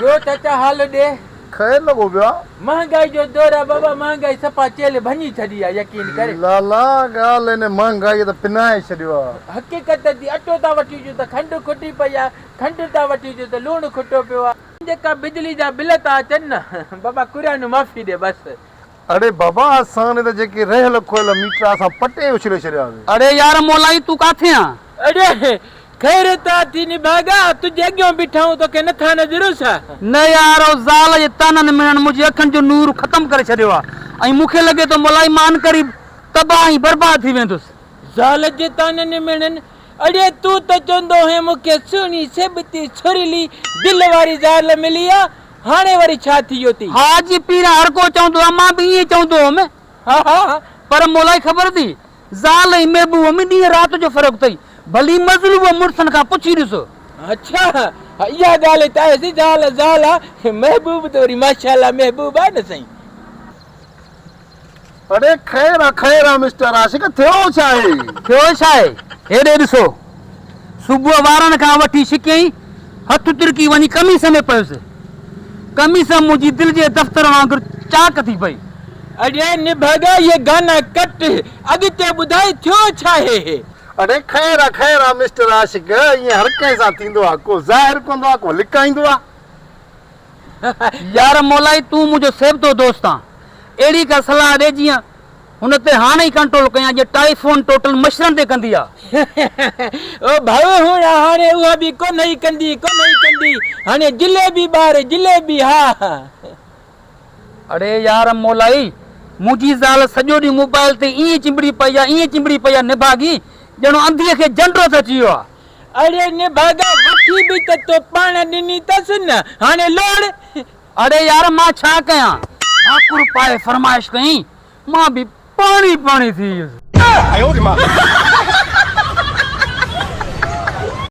ٻيو چاچا حال ڏي. خير لڳو پيو آ. مهانگائي جو دور آ بابا مهانگائي صفا چيلهه ڀڃي ڇڏي آ يقين ڪر. لالا ڳالهه هن مهانگائيء ته پنائي ڇڏيو آ. حقيقت جي اٽو ٿا وٺي اچون ته کنڊ کٽي پئي آ کنڊ ٿا وٺي اچون ته لوڻ کٽو پيو آ. جيڪا بجلي جا بل ٿا اچن نه بابا قرآن معافي ڏي بس. اڙي بابا اسان ني ته جيڪي رهيل کويل ميٽر اسان پٽي اڇلي ڇڏيا سي. اڙي يار مولائي تون ڪاٿي آن. اڙي خير ته اٿي نڀاڳا تنهنجي اڳيون بيٺا آهيون توکي نٿا نظرون ڇا. نه يار او زال جي طعنن ميڻن منهنجي اکين جو نور ختم ڪري ڇڏيو آ ۽ مون کي لڳي ٿو مولائي مان عنقريب تباهه ۽ برباد ٿي ويندس. زال جي طعنن ميڻن اڙي تون ته چوندو هئين مون کي سهڻي سيبتي سريلي دل واري زال ملي آ هاڻي وري ڇا ٿي ويو ٿي. ها جي پيران هر ڪو چوندو آ مان به ائين چوندو هوم. ها. پر مولائي خبر اٿئي زال ۽ محبوب ۾ ڏينهن رات جو فرق اٿئي ڀلي مظلوم مڙسن کان پڇي ڏس. اڇا اها ڳالهه ته آهي سائين زال زال آ محبوب ته وري ماشاءالله محبوب آ نه سائين. اڙي خير آ خير آ مسٽر عاشق ٿيو ڇا آهي؟ ٿيو ڇا آهي؟ هيڏي ڏسو. صبح وارن کان وٺي ڇڪيائين، هٿ ترڪي وڃي قميص ۾ پيس. قميص منهنجي دل جي دفتر وانگر چاڪ ٿي پئي. اڙي نڀاڳا اهي گانا ڪٽ، اڳتي ٻڌاء ٿيو ڇا آهي؟ اڙي خير آ خير آ مسٽر عاشق ائين هر ڪنهن سان ٿيندو آ، ڪو ظاهر ڪندو آ ڪو لڪائيندو آ. يار مولائي تون منهنجو سيبتو دوست آن، اهڙي ڪا صلاح ڏي جيئن هن تي هاڻي ئي ڪنٽرول ڪيان جيئن ٽائيفون ٽوٽل مڇرن تي ڪندي آ. او ڀائو هوڻا هاڻي اها به ڪونه ئي ڪندي ڪونه ئي ڪندي هاڻي جليبي ٻار جليبي ها. اڙي يار مولائي منهنجي زال سڄو ڏينهن موبائل تي ائين چنبڙي پئي آ ائين چنبڙي پئي آ نڀاڳي ڄڻو انڌيء کي جنڊ هٿ اچي ويو آ. اڙي نڀاڳا وٺي به ته تو پاڻ ڏني تس نه هاڻي لوڙ. اڙي يار مان ڇا ڪيان ڀاڪر پائي فرمائش ڪيائين مان به پاڻي پاڻي ٿي ويس.